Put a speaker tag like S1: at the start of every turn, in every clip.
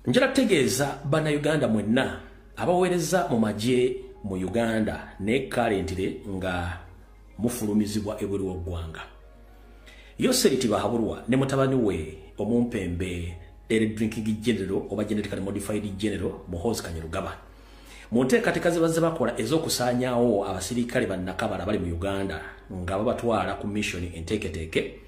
S1: Njala kutegeeza bannayuganda mwenna abaweereza mu magye mu Uganda ne currently nga mufulumizibwa ebweru w'eggwanga. Yoseri Tibuhaburwa ne mutabani we omumpembe Daily Drinking General oba Genetically Modified General Muhoozi Kainerugaba. Mu nteekateeka ze bazze bakola ez'okusaanyaawo abasirikale bannakabala bali mu Uganda nga babatwala ku mission enteeketeeke,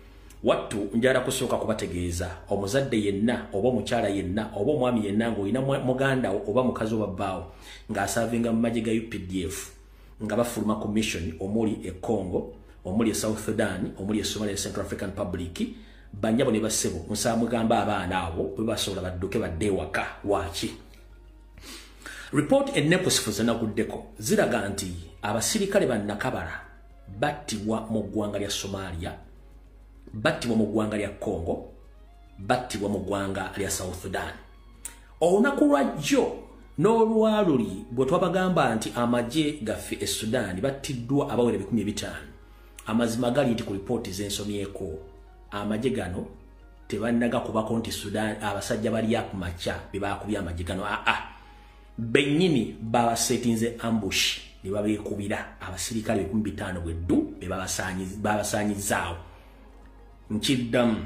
S1: wattu njala kusooka kubategeeza omuzadde yenna oba omukyala yenna oba omwami yenna ng'olina muganda wo oba mukazi oba bbaawo ng'asavinga mu magye ga UPDF nga bafuluma ku mission omuli e Congo, omuli e South Sudan, omuli e Somalia ne Central African Republic, bannyabo ne bassebo nsaba mugamba abaana abo bwe basobola badduke badde ewaka. Lwaki? Report enneekusifu ze naguddeko ziraga nti abasirikale bannakabala battibwa mu ggwanga lya Somalia, battibwa mu ggwanga lya Congo, battibwa mu ggwanga lya South Sudan. Olunaku lwajjo n'olwaluli bwe twabagamba nti amagye gaffe e Sudan battiddwa abawera 15,000, amazima gali nti ku lipooti z'ensomyeko amagye gano tebannagakubako nti Sudan abasajja bali ku makya be baakubye amagye gano. Aa, bennyini babasetinze ambush ne babeekubira abasirikale 15,000 bweddu be babasaanyizaawo. Nkiddamu,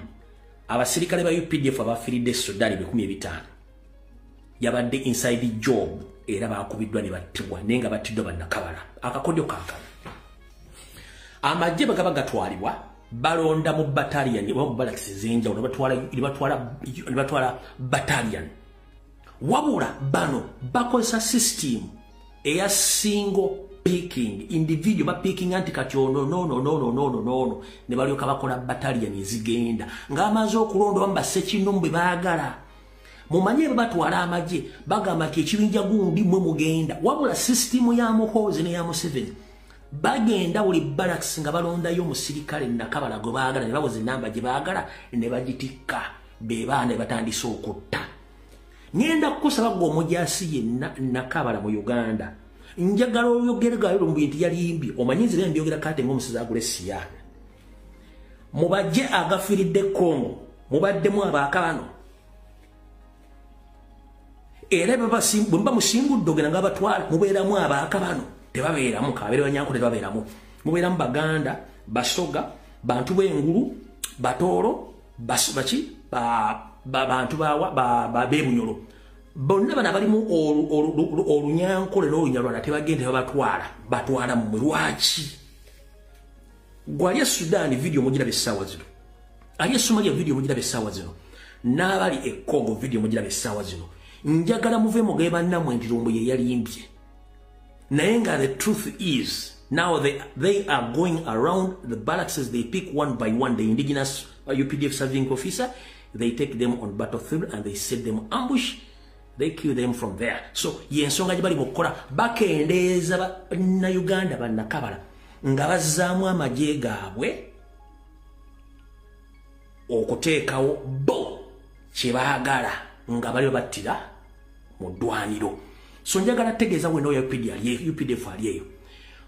S1: abasirikale ba UPDF abafiiridde Sudan 15,000 yabadde inside job era bakubiddwa ne battibwa, naye nga battiddwa bannakabala. Akakodyo kaakano, amagye bwe gaba gatwalibwa balonda mu battalion oba mu barracks ez'enjawulo ne batwala battalion. Wabula bano bakozesa system eya single picking, individual bapicking anti kati ono no no no no no no no ne balyoka bakola battalion ezigenda ng'amaze okulonda oba bassekinnomu bwe baagala. Mumanye bwe batwala amagye bagamba nti ekibinja gundi mwe mugenda. Wabula system ya Muhoozi ne ya Museveni bagenda buli barracks nga balondayo omusirikale nakabala gwe baagala ne bawoza enamba gye baagala ne bagitikka, be baana batandise okutta. Ngenda kukusaba gwe omujaasi yenna nakabala mu Uganda, njagala oyogere gayo mu bintu yalimbye, omanyi nze mbyogera kate ng'omusizi agula esiyaani. Mubajje agafiiridde Congo mubaddemu abaakabano, era bwe muba musimbudde ogenda nga batwala mubeeramu abaakabano, tebabeeramu kabeere banyankole, tebabeeramu, mubeeramu Baganda, Basoga, bantu b'engulu, Batooro, baki bantu bawa beebunyolo bonna bano abalimu olunyankole n'olunyarwanda tebagenda tebabatwala, batwala mmwe. Lwaki? Gwe ali e Sudan video mugiraba essaawa zino, ali e Somalia video mugiraba essaawa zino, n'abali e Congo video mugiraba essaawa zino. Njagala muve mugaye bannammwe nti Lumbuye ye yalimbye, naye nga the truth is now they are going around the barracks, they pick one by one the indigenous UPDF serving officer, they take them on battlefield and they set them ambush, they kill them from there. So yensonga gye bali mukukola bakendeeza bannayuganda bannakabala nga bazzaamu amagye gaabwe okuteekawo bo kye baagala nga bali babattira mu ddwaniro. So njagala tegeeza wena oyo UPDF ali eyo,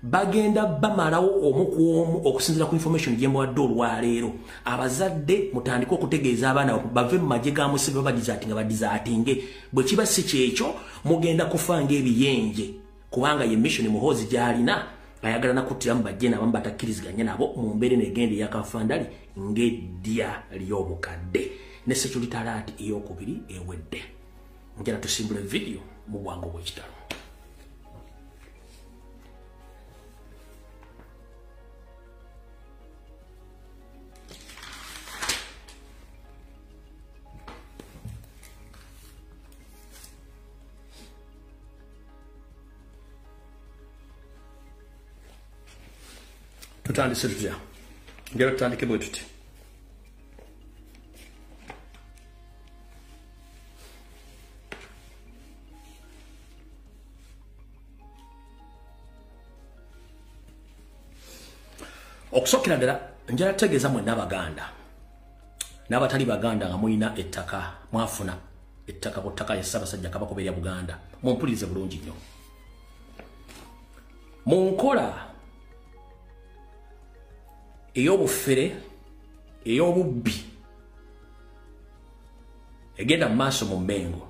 S1: bagenda bamalawo omu ku omu okusinziira ku information gye mbawadde olwaleero. Abazadde mutandike okutegeeza abaana bave mu magye ga Museveni badizatinga badizatinge. Bwe kiba si kyekyo mugenda kufa ng'ebiyenje, kubanga ye mission Muhoozi gy'alina ayagala nakuttiramu bajje n'abamu batakkiriziganya nabo mu mbeera eno egenda eyakafandali ng'eddya ly'obukadde. Ne security alert ey'okubiri ewedde. Njala tusimbule video mu bwangu bw'ekitalo. Tutandise tutya? Njala tutandike bwe tuti. Okusookera ddala njala kutegeeza mwenna Abaganda n'abatali Baganda nga mulina ettaka, mwafuna ettaka ku ttaka lya Ssaabasajja Kabaka oba erya Buganda, mumpulirize bulungi nnyo. Mu nkola ey'obufere, ey'obubbi egenda mu maaso mu Mmengo,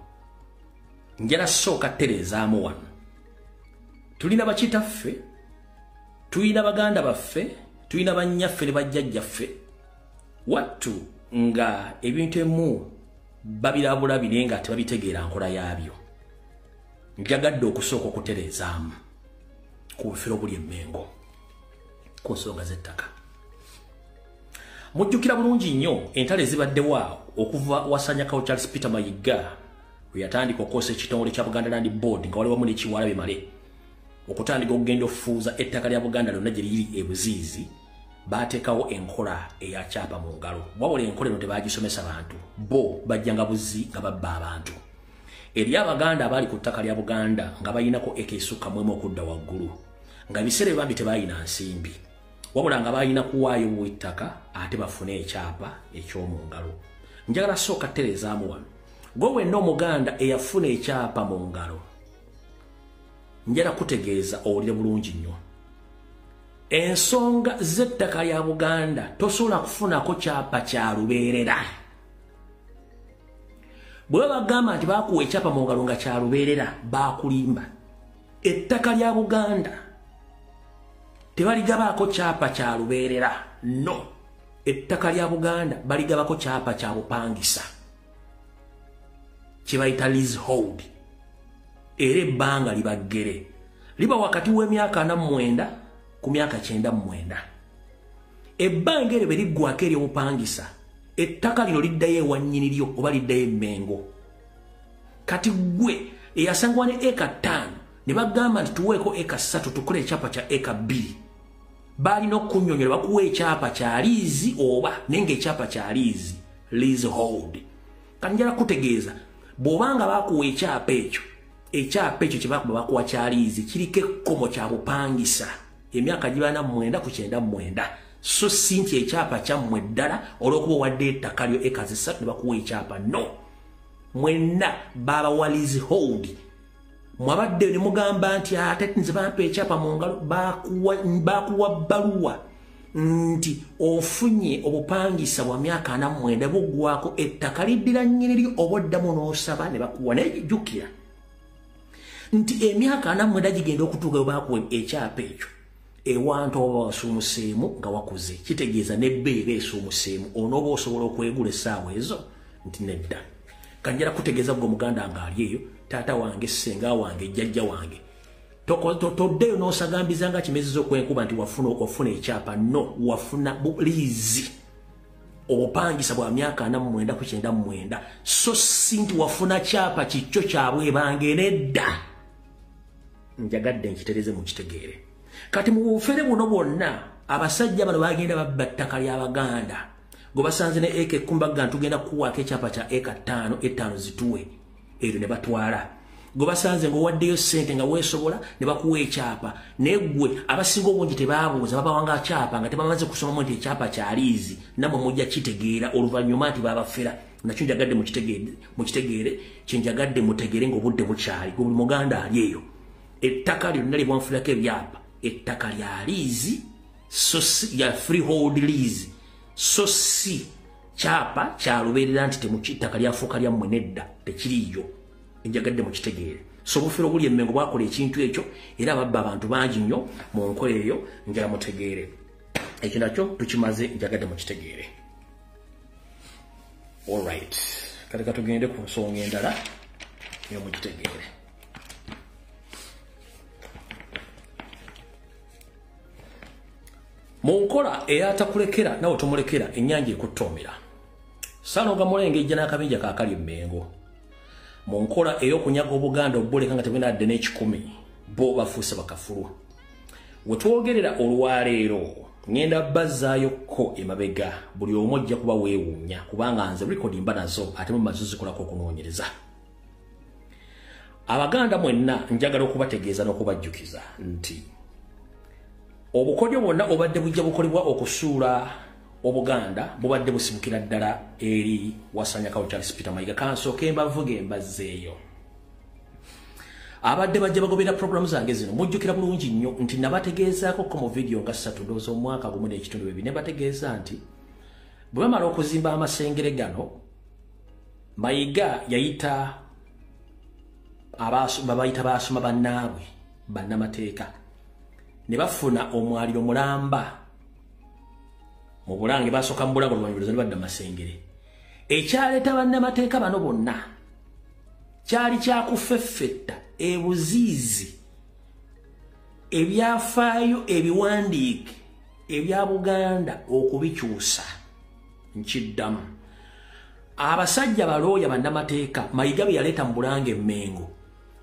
S1: Njala sooka tereezaamu wano. Tulina bakitaffe, tulina baganda baffe, tulina bannyaffe ne bajjajjaffe. Wattu nga ebintu emu babirabulabi naye nga tebabitegeera nkola yaabyo. Njagadde okusooka okutereezaamu ku bufere obuli emmengo ku nsonga z'ettaka. Mujjukira bulungi nnyo entalo ezibaddewo awo okuva Wasanyakawo Charles Peter Mayiga we yatandika okwosa ekitongole kya Buganda Land Board nga wali wamu n'ekiwala bimale okutandika okugenda okufuuza ettaka lya Buganda lyonna gye liri e Buziizi. Baateekawo enkola eya kyapa mu ngalo. Wabula enkola eno tebagisomesa bantu, bo bajjanga buzzi nga babba abantu. Eri Abaganda abaali ku ttaka lya Buganda nga balinako eka esukka mu emu okudda waggulu, nga ebiseera ebyo bambi tebalina nsimbi, wabula nga balina kuwaayo ettaka ate bafune ekyapa eky'omu ngalo. Njagala sooka tereezaamu wano. Gwe wenna Omuganda eyafuna ekyapa mu ngalo, njala kutegeeza owulire bulungi nnyo. Ensonga z'ettaka lya Buganda tosobola kufunako kyapa kya lubeerera. Bwe bagamba nti baakuwa ekyapa mu ngalo nga kya lubeerera, baakulimba. Ettaka lya Buganda tebaligabaako kyapa kya lubeerera. No, ettaka lya Buganda baligabako kyapa kya bupangisa, kye bayita leasehold. Era ebbanga libaggere liba wakati w'emyaka 49 ku myaka 99. Ebbanga eryo bwe liggwako ery'obupangisa, ettaka lino liddayo ewa nnyini lyo oba liddayo emmengo. Kati ggwe eyasangibwa ne eka 5 ne bagamba nti tuweeko eka 3 tukole ekyapa kya eka 2, baalina okunnyonnyola bakuwa ekyapa kya liizi oba naye ng'ekyapa kya liizi, leasehold. Kati njala kutegeeza bw'obanga baakuwa ekyapa ekyo, ekyapa ekyo kye baakuba bakuwa kya liizi kiriko ekkomo kya bupangisa emyaka giba 49 ku 99. So si nti ekyapa kyammwe ddala olw'okuba owadde ettaka lyo eka 3 ne bakuwa ekyapa. No, mwenna babawa leasehold. Mwabadde ne mugamba nti ate nze bampa ekyapa mu ngalo, baakuwa bbaluwa nti ofunye obupangisa bwa myaka 49 buggwako ettaka liddira nnyini lyo oba oddamu n'osaba ne bakuwa. Naye jjukira nti emyaka 49 gigenda okutuuka we baakuwa ekyapa ekyo ewantu oba wasuumuseemu nga wakuze, kitegeeza n'ebbeeyi eba esuumuseemu, onooba osobola okwegula essaawa ezo nti nedda. Kanjala kutegeeza gwe Omuganda ng'ali eyo, taata wange, ssenga wange, jjajja wange, toddeyo n'osagambiza nga kimezeza okwenkuba nti wafuna ekyapa. No, wafuna liizi, obupangisa bwa myaka 49 ku 99. So si nti wafuna kyapa kikyo kyabwebange, nedda. Njagadde nkitereze mukitegeere. Kati mu bufere buno bwonna abasajja bano bagenda babba ttaka ly'Abaganda. Gwe basanze ne eka 10 bagamba tugenda kukuwaako ekyapa kya eka 5, 5 zituwe, eryo ne batwala. Gwe basanze ng'owaddeyo ssente nga weesobola ne bakuwa ekyapa, naye ggwe abasinga obungi tebaabuuza, babawanga kyapa nga tebamaze kusomamu nti ekyapa kya liizi. Nammwe mujja kitegeera oluvannyuma nti baabafera. Nakyo njagadde mukitegeere, kye njagadde mutegeere ng'obudde bukyali. Gwe buli Muganda ali eyo, ettaka lyonna lye mwafunako ebyapa, ettaka lya liizi, so si ya freehold lease, so si kyapa kya lubeerera nti ettaka lyafuuka lyammwe, nedda, tekiriiyo. Njagadde mukitegeere. So obufere obuli emmengo bwakola ekintu ekyo era babba abantu bangi nnyo mu nkola eyo. Njagala mutegeere ekyo nakyo tukimaze, njagadde mukitegeere. Alright, kati katugende ku nsonga endala eyo mukitegeere. Mu nkola eyatakulekera nawe tomulekera, ennyanja ekuttoomera. Ssalonga Mulenge ejja n'akabinja kaakali emmengo. Mu nkola ey'okunyaga Obuganda obuleka nga tebulina dde n'ekikumi, bo bafuuse bakafulu. We twogerera olwaleero ngenda bazzaayokko emabega, buli omu ojja kuba weewuunya kubanga nze rekodi mba nazo ate mumaze zikolako okunoonyereza. Abaganda mwenna njagala okubategeeza n'okubajjukiza nti obukodyo bwonna obadde bujja bukolebwa okusuula Obuganda bubadde busibukira ddala eri Wasanyakawo Charles Peter Mayiga. Kansooke mbavuge mbazzeeyo. Abadde bajja bagobera programu zange zino mujjukira bulungi nnyo nti nabategeezaako ko mu vidiyo nga 3 ndowooza omwaka 1.2 ne bategeeza nti bwe bamala okuzimba amasengere gano, Mayiga yayita babayita baasoma bannaabwe bannamateeka ne bafuna omwaliro mulamba mu Bulange. Basooka mu Bulange, oluvannyuma ne badda Masengere. Ekyaleeta bannamateeka bano bonna kyali kyakufeffetta ebuziizi ebyafaayo ebiwandiike ebya Buganda okubikyusa. Nkiddamu, abasajja balooya bannamateeka Mayiga bye yaleeta mu Bulange Mmengo,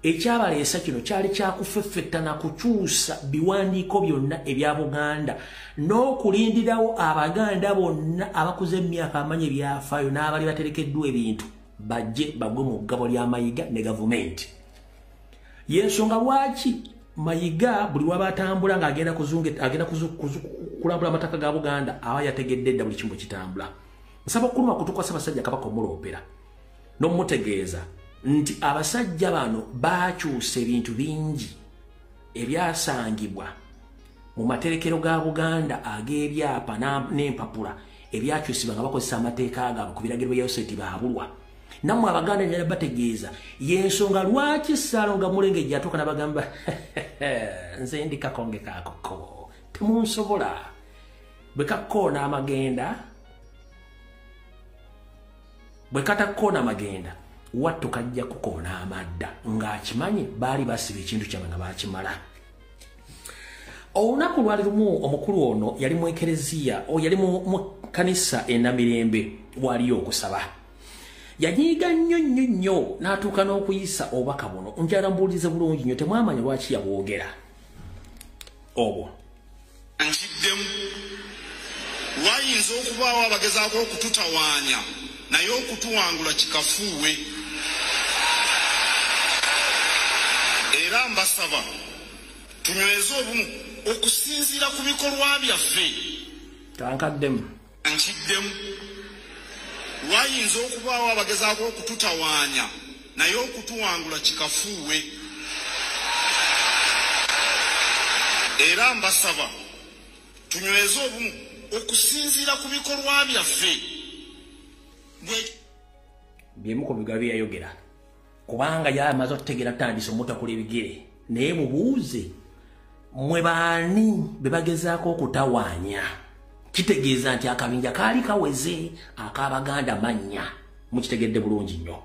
S1: ekyabaleesa kino kyali kyakufeffetta na kukyusa biwandiiko byonna ebya Buganda n'okulindirawo Abaganda bonna abakuze emyaka amanyi ebyafaayo n'abali baterekeddwa ebintu bajje bagwe mu ggabo lya Mayiga ne gavumenti. Yensonga lwaki Mayiga buli waba atambula ng'agenda kulambula amataka ga Buganda aba yategedde dda buli kimu kitambula. Nsaba okuluma kutuka Ssaabasajja Kabaka omuloopera n'omutegeeza nti abasajja bano baakyusa ebintu bingi ebyasangibwa mu materekero ga Buganda ag'ebyapa n'empapula ebyakyusibwa nga bakozesa amateeka gaabwe ku biragiro bya Yoseti baabulwa. Nammwe Abaganda njala bategeeza yensonga lwaki Ssaalongo Mulengejja atuuka n'abagamba nze ndi kakonge kaakoko temunsobola. Bwe kakkoona amagenda, bwe katakkoona amagenda wattu kajja kukoona amadda, ng'akimanyi baali basiba ekintu kyabwe nga baakimala. Olunaku lwali lumu omukulu ono yali mu ekereziya, yali mu kanisa e Namirembe, waliyo okusaba. Yanyiiga nnyo nnyo nnyo n'atuuka n'okuyisa obubaka buno. Njala mbuulize bulungi nnyo, temwamanya lwaki yabwogera obwo.
S2: Nkiddemu, wayinza okubaawo abagezaako okututawaanya naye okutuwangula kikafuuwe. Era mbasaba tunyweze obumu okusinziira ku bikolwa byaffe.
S1: Tankaddemu.
S2: Nkiddemu, wayinza okubaawo abagezaako okututawaanya naye okutuwangula kikafuuwe. Era mbasaba tunyweze obumu okusinziira ku bikolwa byaffe.
S1: Byemu ku bigambo bye yayogera, kubanga yamaze okutegeera tandise omutakula ebigere. Naye mubuuze mmwe baani be bagezaako okutawaanya? Kitegeeza nti akabinja kaali kaweze ak'Abaganda mannya. Mukitegedde bulungi nnyo.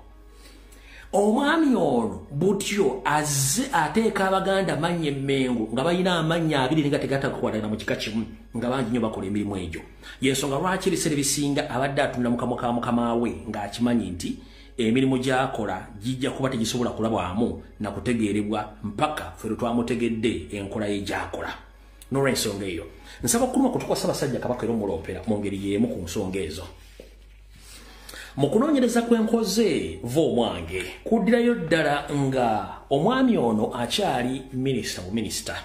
S1: Omwami ono butyo azze ateeka Abaganda mannya emmengo nga balina amannya abiri nga tegatakwatagana mu kika kimu, nga bangi nnyo bakola emirimu egyo. Yensonga lwaki ebiseera ebisinga abadde atunda mu ka mukama we ng'akimanyi nti emirimu gy'akola gijja kuba tegisobola kulabwamu na kutegeerebwa mpaka ffe lwe twamutegedde enkola ye gy'akola. N'olw'ensonga eyo nsaba okuluma kutuka Ssaabasajja Kabaka era omuloopera mu ngeri y'emu ku nsonga ezo. Mu kunoonyereza kwenkoze va omwange kuddirayo ddala nga omwami ono akyali minisita bu minisita.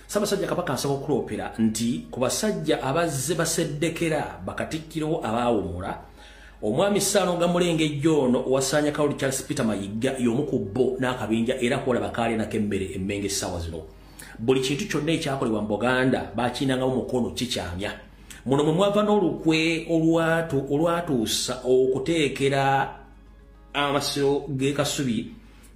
S1: Ssaabasajja Kabaka nsaba okuloopera nti ku basajja abazze baseddekera bakatikkiro abaawumula, omwami Ssaalongo Mulengejja ono owasaanya Kawuli Charles Peter Mayiga y'omu ku bo n'akabinja era kwolaba kaali nako emmere emmenge essaawa zino. Buli kintu kyonna ekyakolebwa mu Buganda bakiinangamu mukono kikyamya. Muno mwe mwava n'olukwe olwatuusa okuteekera amasiro g'e Kasubi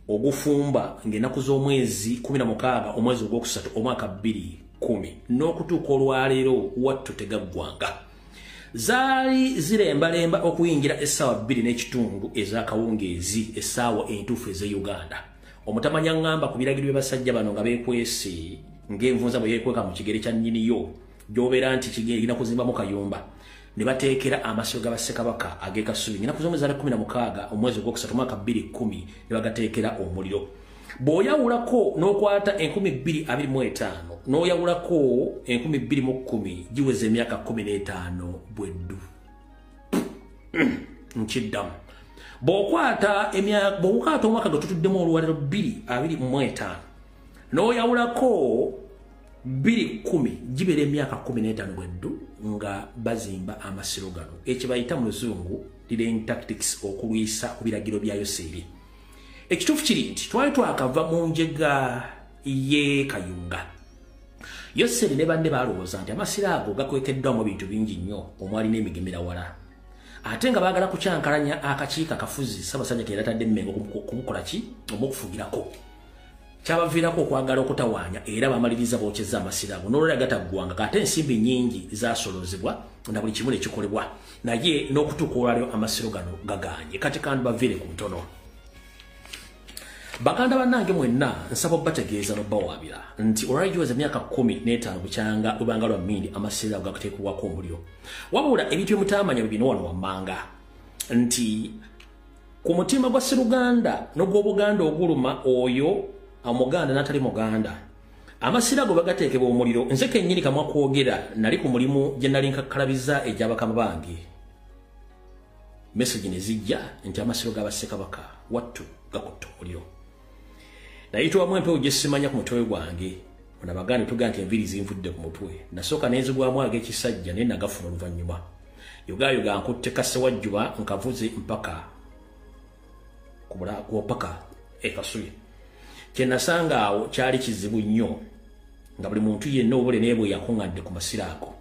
S1: ogufumba ng'ennaku z'omwezi 16 omwezi ogwokusatu omwaka 2010 n'okutuuka olwaleero wattu tegaggwanga. Zaali zirembalemba okuyingira essaawa 2:15 ez'akawungeezi, essaawa entuufu ez'e Uganda. Omutamanya ngamba ku biragiro by'abasajja bano nga beekwese ng'envunza bwe yeekweka mu kigere kya nnyiniyo gy'obeera nti kigenda kuzimbamu kayumba, ne bateekera amasiro ga Bassekabaka ag'e Kasubi ng'ennaku z'omwezi 16 omwezi ogwokusatu omwaka 2010 ne bagateekera omuliro. Bw'oyawulako n'okwata 2025 n'oyawulako 2010 giweza emyaka 15 bweddu. Nkiddamu, bw'okwata omwaka gwe tutuddemu olwaleero 2025 n'oyawulako 2010 gibeera emyaka 15 bweddu nga bazimba amasiro gano, ekibayita mu Luzungu delaying tactics, okulwisa ku biragiro bya Yoseeri. Ekituufu kiri nti twali twakava mu njega y'e Kayunga. Yoseeri ne banne balowooza nti amasiro ago gakwekeddwamu ebintu bingi nnyo omwali n'emigemera wala. Ate nga baagala kukyankalanya akakiiko akafuzi Ssaabasajja ke yatadde Mmengo kumukola ki omukufugirako. Kyabaviirako okwagala okutawaanya era bamaliriza bookyezza amasiro ago n'olwera gataggwanga ate ensimbi nnyingi zaasolozebwa na buli kimu ne kikolebwa, naye n'okutuuka olwaleero amasiro gano gagaanye. Kati kandi baviire ku ntono. Baganda bannange mwenna nsaba obbategeeza n'obbawaabira nti olwaleero giweza emyaka 15 bukyanga lubanga lwa mmindi amasiro ago gakuteekebwako omuliro. Wabula ebintu bye mutaamanya bwe bino wano wammanga nti ku mutima gwa Sseruganda n'ogw'Obuganda oguluma oyo omuganda n'atali muganda, amasiro ago bagateekebwa omuliro. Nze kennyini kamwa kwogera nali ku mulimu gye nali nkakkalabiza egy'abakama bange, mesagi ne zijja nti amasiro g'Abassekabaka wattu gakutte omuliro. Nayitwamu empewo gye simanya ku mutwe gwange. Ono Abaganda tugaa nti enviiri zinvudde ku mutwe. Nasooka ne nzigwamu ag'ekisajja naye nagafuna oluvannyuma. Yogaayoga nkutte Kasewajjuba nkavuze mpaka paka e Kasubi. Kye nasanga awo kyali kizibu nnyo nga buli muntu yenna obule naye bwe yakuŋŋadde ku masiro ago.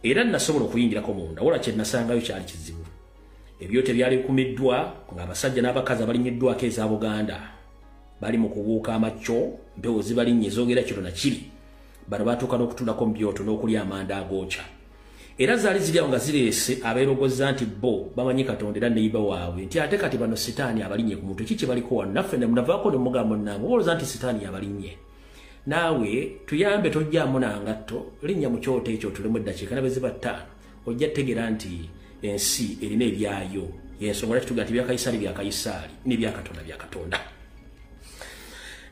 S1: Era nasobola okuyingirako munda, wabula kye nasangayo kyali kizibu. Ebyoto byali bikumiddwa ng'abasajja n'abakazi abalinyiddwako eza Buganda bali mu kubuuka amakyo, mpewo zibalinnye zoogera kiro na kiri. Bano baatuuka n'okutuulako mu byoto n'okulya amanda agookya. Era zaali ziri awo nga zireese abeerogozza nti bo bamanyi Katonda era neyiba waabwe nti ate kati bano sitaani abalinnye ku mutwe, ki kye baliko wano? Naffe ne munavaako ne mugamba munnaabwe olowooza nti sitaani yabalinnye. Naawe tuyambe tojjaamu na ngatto, linnya mu kyoto ekyo otulemu eddakiika ne bwe ziba 5 ojja kutegeera nti ensi erina ebyayo. Y'ensonga lwaki tugamba nti bya Kayisaali bya Kayisaali n'ebya Katonda bya Katonda.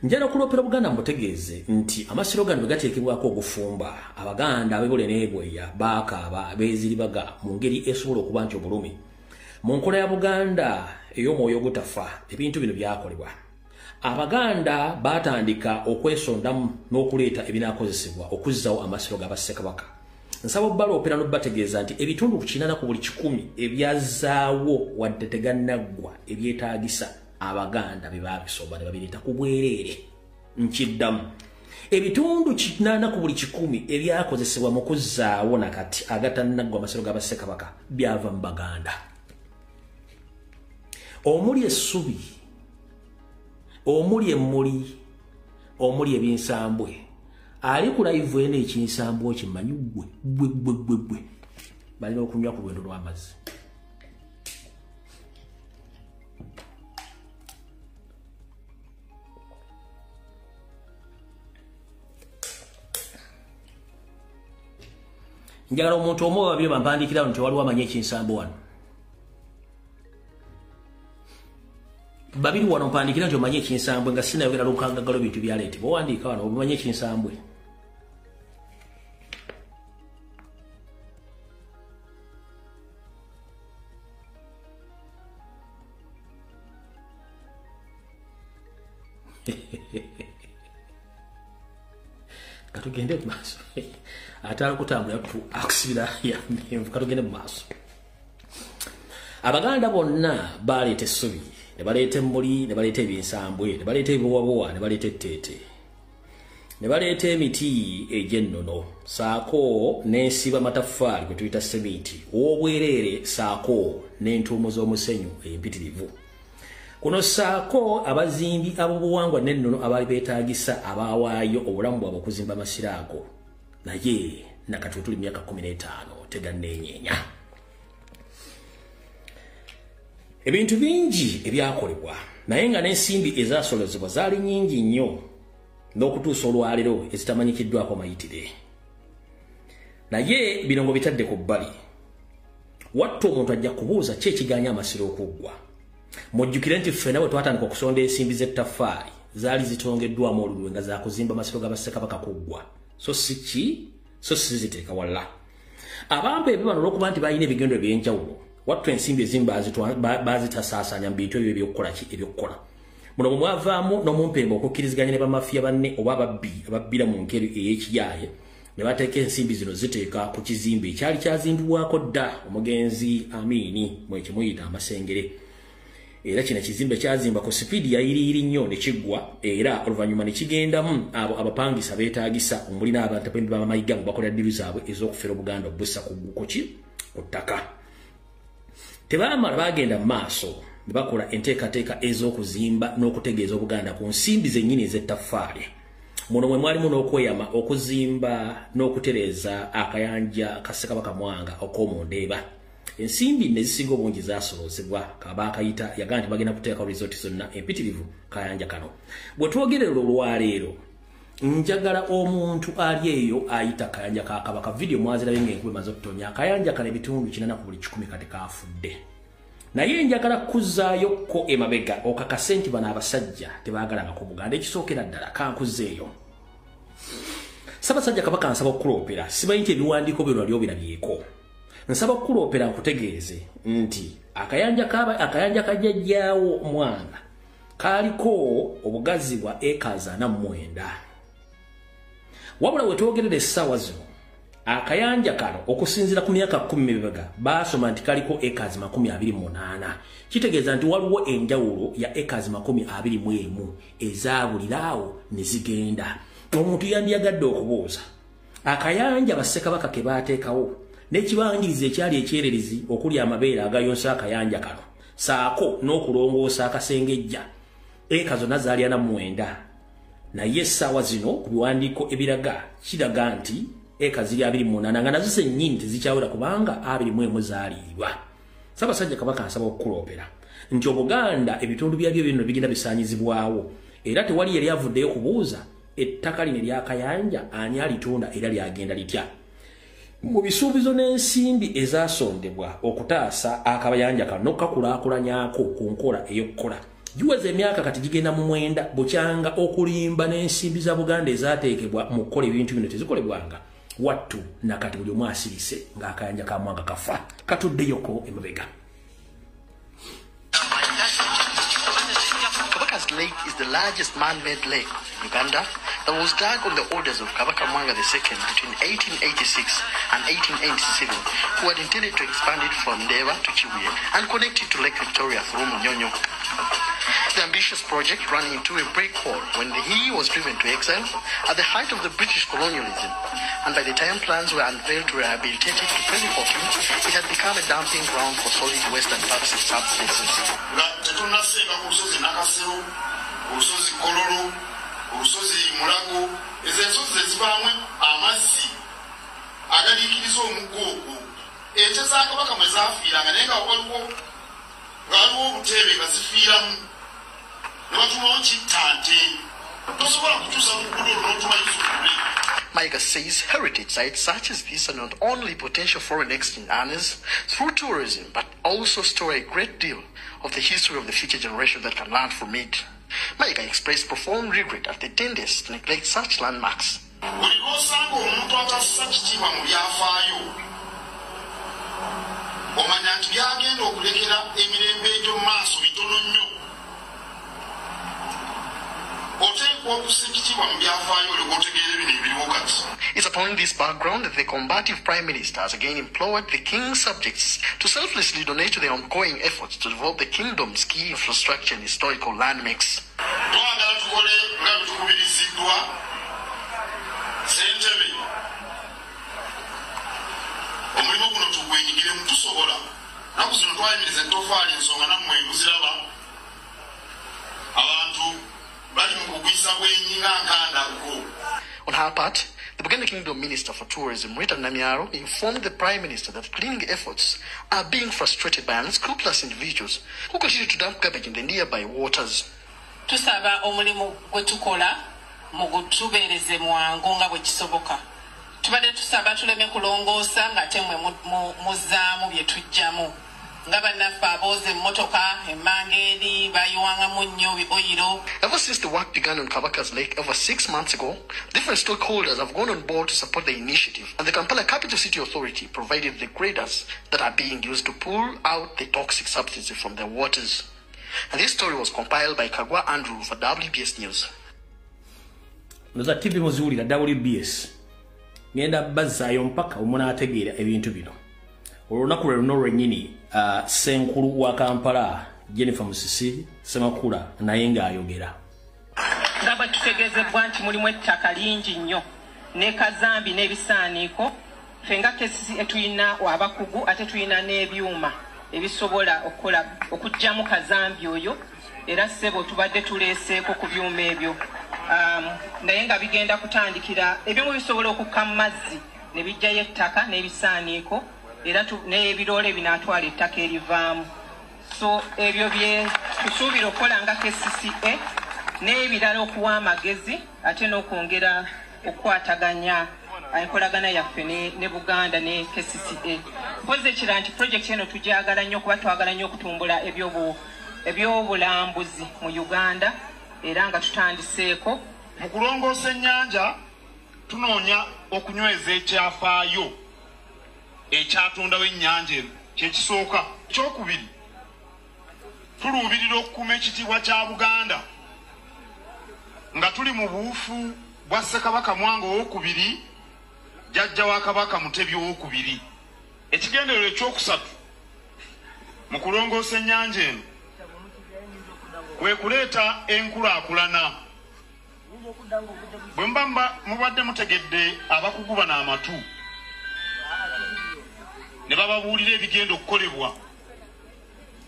S1: Njala okuloopera Buganda mutegeeze nti amasiro gano bwe gateekebwako ogufumba, Abaganda ab'ebule n'ebweya baakaaba beeziribaga mu ngeri esobola okuba nti obulumi. Mu nkola ya Buganda ey'omwoyo ogutafa, ebintu bino byakolebwa. Abaganda baatandika okwesondamu n'okuleeta ebinaakozesebwa okuzzaawo amasiro g'Abassekabaka. Nsaba obbaloopera n'obbategeeza nti ebitundu 80 ku buli 100 ebyazzaawo wadde tegannaggwa ebyetaagisa Abaganda be baabisomba ne babireeta ku bwereere. Nkiddamu, ebitundu 80 ku buli 100 ebyakozesebwa mu kuzzaawo nakati agatannaggwa amasiro g'Abassekabaka byava mu Baganda. Omuli essubi, omuli emmuli, omuli ebinsambwe. Ali ku live eno ekinsambwe okimanyi ggwe ggwe ggwe ggwe ggwe. Balina okunywa ku lwendo lw'amazzi. Njagala omuntu omu oba babiri bampandiikirawo nti waliwo amanyi ekinsambo wano. Babiri wano mpandiikira nti omanyi ekinsambwe nga sinayogera lukangagalo bintu byaleetebwa. Owandiika wano omanyi ekinsambwe. Katugende mu maaso. Ate alukutambula akusibira ya menvu. Katugende mu maaso. Abaganda bonna baleeta essubi, ne baleeta emmuli, ne baleeta ebinsambwe, ne baleeta ebibowabowa, ne baleeta etteete, ne baleeta emiti egy'ennono saako n'ensiba mataffaali gwe tuyita seminti ow'obwereere saako n'entuumo z'omusenyu empitirivu. Kuno saako abazimbi ab'obuwangwa n'ennono abaali beetaagisa abaawaayo obulamu bwabwe okuzimba amasiro ago, naye nakati tuli myaka 15 teganneenyeenya. Ebintu bingi ebyakolebwa naye nga n'ensimbi ezaasolozebwa zaali nnyingi nnyo n'okutuusa olwaleero ezitamanyikiddwako mayitire. Naye bino ng'obitadde ku bbali, wattu omuntu ajja kubuuza ki ekiganya amasiro okuggwa. Mujjukire nti ffenna bwe twatandika okusonda ensimbi z'ettaffaali zaali zitongeddwamu olulwe nga zaakuzimba amasiro g'Abassekabaka kuggwa, so si ki so si ziteeka wala. Abampa ebyo bano olw'okuba nti balina ebigendo eby'enjawulo, wattu ensimbi ezimu bazitasaasaanya mu bintu ebyo ebyokukola ki ebyokukola. Muno bwe mwavaamu n'omumpembe okukkiriziganya ne bamafiya banne oba ababbi ababbira mu nkeri ey'ekiyaaye ne bateeka ensimbi zino ziteeka ku kizimbe ekyali kyazimbibwako dda omugenzi Amini mwe kimuyita amasengere. Era kino ekizimbe kyazimba ku sipiidi yayiriiri nnyo ne kiggwa, era oluvannyuma ne kigendamu abo abapangisa beetaagisa omuli n'abantu b'amayiga nga bakolera ddiru zaabwe ez'okufera Obuganda obussa ku ki ku ttaka. Tebaamala bagenda mu maaso ne bakola enteekateeka ez'okuzimba n'okutegeeza Obuganda ku nsimbi zennyini ez'ettaffaali. Muno mwe mwalimu n'okweyama okuzimba n'okutereeza akayanja ka Ssekabaka Mwanga ak'omu Ndeeba. Ensimbi ne zisinga obungi zaasoloozebwa. Kabaakayita yagamba nti bagenda kuteekako resort zonna empitirivu kayanja kano. Bwe twogerera olwaleero, njagala omuntu ali eyo ayita kayanja ka Kabaka, vidiyo mwazirabye ng'enkuba emaze okutonya, akayanja kano ebitundu 80 ku buli 100 kati kafudde. Naye njagala kuzzaayokko emabega okakase nti bano abasajja tebaagalangako Buganda. Ekisookera ddala, kankuzeeyo. Ssaabasajja Kabaka, nsaba okukuloopera, simanyi nti ebiwandiiko byo lwali obirabyeko, nsaba okukuloopera nkutegeeze nti akayanja ka jjajjaawo Mwanga kaaliko obugazi bwa acres 49. Wabula wetwogerera essaawa zino, akayanja kano okusinziira ku myaka 10 mabega baasoma nti kaliko acres 28. Kitegeeza nti waliwo enjawulo ya acres 21 ezaabuliraawo ne zigenda. Omuntu yandiyagadde okubuuza, akayanja bassekabaka ke baateekawo n'ekibangirizi ekyali ekyererezi okuli amabeere agayonsa akayanja kano saako n'okulongoosa akasengejja, eka zonna zaali 49, naye essaawa zino ku biwandiiko ebiraga kiraga nti eka ziri 28, nga nazo zennyini tezikyawera kubanga 21 zaaliibwa. Ssaabasajja Kabaka, nsaba okukuloopera nti Obuganda ebitundu byabyo bino bigenda bisaanyizibwawo, era tewali yali avuddeyo kubuuza ettaka lino eryakayanja ani alitunda era lyagenda litya. Mu bisuubizo n'ensimbi ezasondebwa okutaasa akabayanja kano n'okukakulaakulanyako ku nkola ey'okukola, giweza emyaka kati gigenda mu 9 bukyanga okulimba n'ensimbi za Buganda ezaateekebwa mu kukola ebintu bino tezikolebwanga. Wattu nakati buli omu asirise ng'akayanja ka Mwanga kafa. Katuddeyoko emabega.
S3: Kabaka's Lake is the largest man-made lake in Uganda that was dug on the orders of Kabaka Mwanga II between 1886 and 1887, who had intended to expand it from Ndeeba to Kibuye and connect it to Lake Victoria through Munyonyo. The ambitious project ran into a brick wall when he was driven to exile at the height of the British colonialism, and by the time plans were unveiled to rehabilitate it to 2014, it had become a dumping ground for solid waste and toxic substances.
S2: Nga tetunnasenga ku lusozi Nakasero, olusozi Kololo, olusozi Mulago, ezo ensozi ezivaamu amazzi agaliikiriza omugga ogwo, ente za Kabaka mwe zaafiiranga, naye nga waliwo obuteebe nga zifiiramu ne batumawo kittante, tosobola kutuusa luguudo olwo n'otuma Yusufu.
S3: Mayiga says heritage sites such as this are not only potential foreign exchange earners through tourism, but also store a great deal of the history of the future generation that can learn from it. Mayiga expressed profound regret at the tendency to neglect such landmarks.
S2: Buli lw'osanga omuntu atassa kitiibwa mu byafaayo, omanya nti byagenda okulekera emirembe egy'omu maaso bitono nnyo. Oteekwa okussa ekitiibwa mu byafaayo olyoka otegeera bino ebiriwo kati.
S3: It's upon this background that the combative Prime Minister has again implored the king's subjects to selflessly donate to the ongoing efforts to develop the kingdom's key infrastructure and historical landmarks.
S2: Twagala tukole nga bwe tukubiriziddwa ssentebe, omulimu guno tugwenyigiremu. Tusobola naku zino twayimiriza ettofaali, ensonga nammwe muziraba, abantu bali mu kugwisa bwenyi nga nkandaggo.
S3: On her part, the Buganda Kingdom Minister for Tourism, Rita Namiaro, informed the Prime Minister that cleaning efforts are being frustrated by unscrupulous individuals who continue to dump garbage in the nearby waters.
S4: Tusaba omulimu gwe tukola mugutubeereze mwangu nga bwe kisoboka. Tubadde tusaba tuleme kulongoosa ng'ate mmwe muzzaamu bye tujjamu, nga bannaffe abooza emmotoka emmanga eri bayiwangamu nnyo oyiro.
S3: Ever since the work began on Kabaka's Lake over 6 months ago, different stakeholders have gone on board to support the initiative, and the Kampala Capital City Authority provided the graders that are being used to pull out the toxic substances from the waters. And this story was compiled by Kagwa Andrew for WBS News.
S1: Ndoza TV muziwulira, WBS. Ngenda bazzaayo mpaka omunaategeera ebintu bino. Olunaku lwe luno lwennyini, ssenkulu wa Kampala Jennifer Musisi Semakula naye ng'ayogera.
S4: Nga bwe tutegeezebwa nti mulimu ettaka lingi nnyo ne kazambi n'ebisaaniiko, ffe nga KCCA tulina abakugu ate tulina n'ebyuma. ebisobola okukola okuggyamu kazambi oyo. Era ssebo tubadde tuleeseeko ku byuma ebyo, naye nga bigenda kutandikira ebimu bisobola okukka mu mazzi ne bijjayo ettaka n'ebisaaniiko, era n'ebiroole binaatwala ettaka erivaamu. So ebyo bye tusuubira okukola nga KCCA n'ebirala, okuwa amagezi ate n'okwongera okukwataganya enkolagana yaffe ne Buganda ne KCCA. Mpozi ekirala nti project eno tugyagala nnyo kuba twagala nnyo okutumbula ebyobulambuzi mu Uganda, era nga tutandiseeko.
S2: Mu kulongoosa ennyanja tunoonya okunyweza ekyafaayo ekyatondawo ennyanja eno, kyekisooka. Ekyokubiri, tuluubirira okukuuma ekitiibwa kya Buganda nga tuli mu buufu bwa Ssekabaka Mwanga Owokubiri, jjajja wa Kabaka Mutebi Owokubiri. Ekigendererwa ekyokusatu mu kulongoosa ennyanja eno kwe kuleeta enkulaakulana. Bwe muba mubadde mutegedde abakugu bano amatu ne bababuulira ebigenda okukolebwa,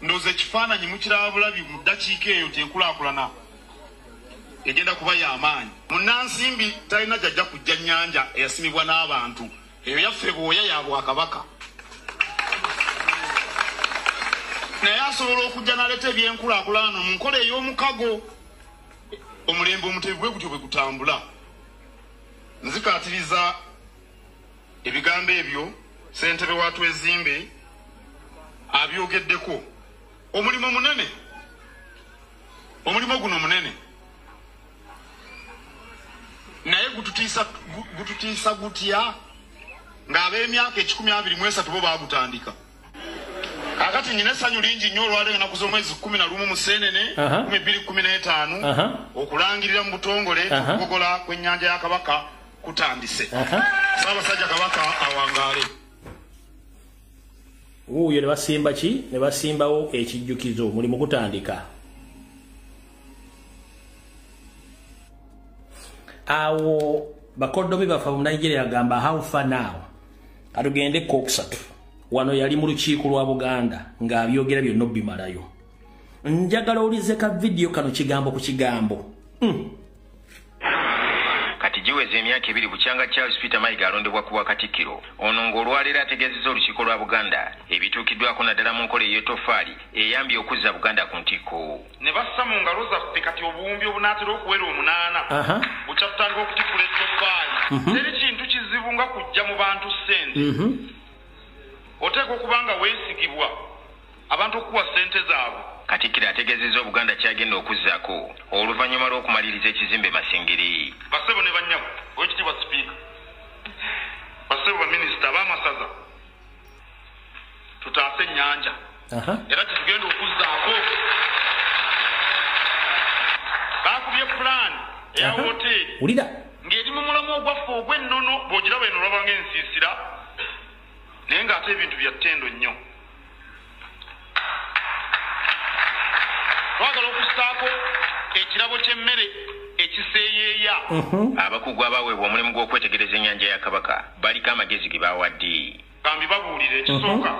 S2: ndowooza ekifaananyi mukiraba bulabi mu ddakiika eyo nti enkulaakulana egenda kuba y'amaanyi. Munnansimbi talina gy'ajja kujja nnyanja eyasimibwa n'abantu, eyo yaffe bwoya ya Bwakabaka. Naye asobola okujja n'aleeta ebyenkulaakulana mu nkola ey'omukago. Omulembe Omutebi bwe gutyo bwe gutambula. Nzikaatiriza ebigambo ebyo ssentebe wa Twezimbe abyogeddeko. Omulimu munene, omulimu guno munene, naye gututiisa gutya ng'ab'emyaka 123 bo baagutandika. Kakati nyina essanyu lingi nnyo olwaleero ennaku z'omwezi 11 Musenene 2015 okulangirira mu butongole okugogola kw'ennyanja ya Kabaka kutandise. Ssaabasajja Kabaka awangaale.
S1: Wuuyo ne basimba ki? Ne basimbawo ekijjukizo, omulimu gutandika. Awo bakoddomi baffe mu Nigeria agamba how far now? Katugende kokusatu. Wano yali mu lukiiko lwa Buganda ng'abyogera byonna obimalayo. Njagala owulize ka vidiyo kano kigambo ku kigambo.
S5: Kati giweze emyaka 2 bukyanga Charles Peter Mayiga alondebwa ku bwakatikkiro. Ono ng'olwaleero ategeezezza olukiiko lwa Buganda ebituukiddwako naddala mu nkola ey'ettofaali eyambye okuzza Buganda ku ntikko.
S2: Ne bassa mu ngalo zaffe kati obuwumbi obunaatera okuwera 8 bukya tutandika okutikkula ettoffaali. Teri kintu kizibu nga kujja mu bantu ssente. Oteekwa okuba nga weesigibwa abantu okuwa ssente zaabwe.
S5: Katikkiro ategeezezza Obuganda kyagenda okuzzaako oluvannyuma lw'okumaliriza ekizimbe Masengere.
S2: Bassebo ne bannyabo, Oweekitiibwa Sipiika, bassebo baminisita ab'amasaza, tutaase ennyanja. Era tetugenda okuzzaako. Baakubye pulaani eya woteeri ng'eri mu mulamu ogwaffe ogw'ennono, bw'ogiraba eno olaba ng'ensiisira, naye ng'ate ebintu bya ttendo nnyo. Twagala okussaako ekirabo ky'emmere ekiseeyeeya.
S5: Abakugu abaweebwa omulimu gw'okwetegereza ennyanja ya Kabaka baliko amagezi ge bawadde.
S2: Bambi babuulire ekisooka,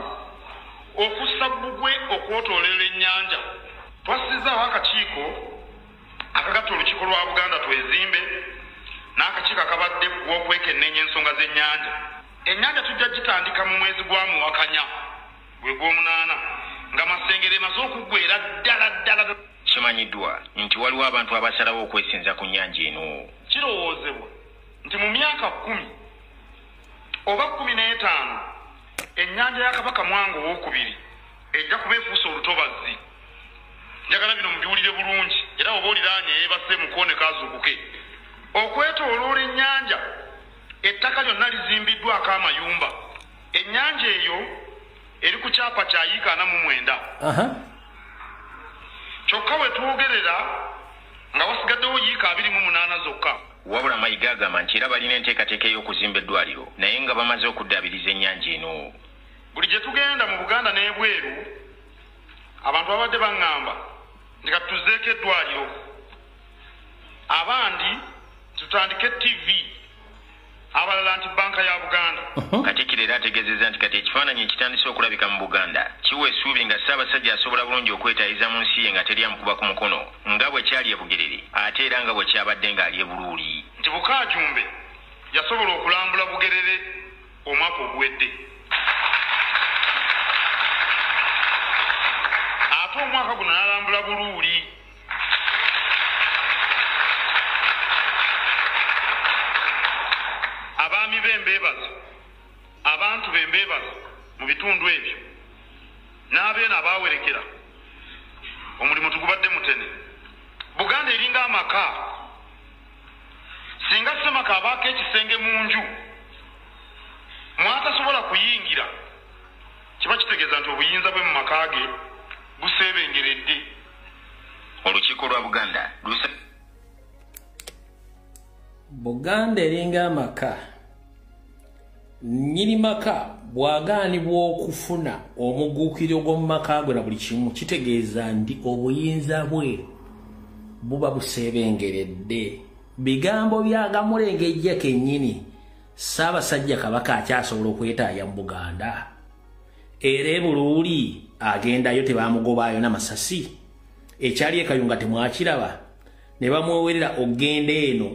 S2: okussa bbugwe okwetooloola ennyanja. Twassizaawo akakiiko akagatta olukiiko lwa Buganda Twezimbe n'akakiiko akabadde gw'okwekenneenya ensonga z'ennyanja. Ennyanja tujja gitandika mu mwezi gwa Muwakanya gwe gw'omunaana nga Masengere emaze okuggwera ddala ddala.
S5: Kimanyiddwa nti waliwo abantu abasalawo okwesinza ku nnyanja eno.
S2: Kirowoozebwa nti mu myaka 10 oba 15 ennyanja ya Kabaka Mwanga Owokubiri ejja kuba efuuse olutobazzi. Njagala bino mubiwulire bulungi, era oba oliraanye yeebase mukoone kazuukuke. Okwetooloola ennyanja ettaka lyonna lizimbiddwako amayumba. Ennyanja eyo eri ku kyapa kya yiika 49. Kyokka we twogerera nga wasigaddewo yiika 28 zokka.
S5: Wabula Mayiga agamba nti era balina enteekateeka ey'okuzimba eddwaliro naye nga bamaze okuddaabiriza ennyanja eno.
S2: Buli gye tugenda mu Buganda n'ebweru abantu babadde baŋŋamba nti kati tuzzeeko eddwaliro, abandi tutandike TV, abalala nti banka ya Buganda.
S5: Katikkiro era ategeezezza nti kati ekifaananyi Ekifaananyi ekitandise okulabika mu Buganda kiwa essuubi nga Ssaabasajja asobola bulungi okwetayiza mu nsi ye nga teri amukuba ku mukono nga bwe kyali e Bugerere ate era nga bwe kyabadde ng'ali e Buluuli.
S2: Nti Bukaajumbe yasobola okulambula Bugerere omwaka oguwedde, ate omwaka guno n'alambula Buluuli. Abaami b'embeebaza, abantu b'embeebaza mu bitundu ebyo n'abeena abaawerekera omulimu tugubadde mutene. Buganda eringa amaka. Singa ssemaka abaako ekisenge mu nju mwatasobola kuyingira, kiba kitegeeza nti obuyinza bwe mu maka ge buseebengeredde.
S5: Olukiiko lwa Buganda
S1: Buganda eringa amaka. Nnyini maka bw'agaanibwa okufuna omuguukiriro gw'omu maka gwe na buli kimu, kitegeeza nti obuyinza bwe buba buseebengeredde. Bigambo byagamulengejja kennyini. Ssaabasajja Kabaka akyasobola okwetaaya mu Buganda. Era e Buluuli agendayo tebamugobaayo n'amasasi. Ekyali e Kayunga temwakiraba, ne bamwewerera ogenda eno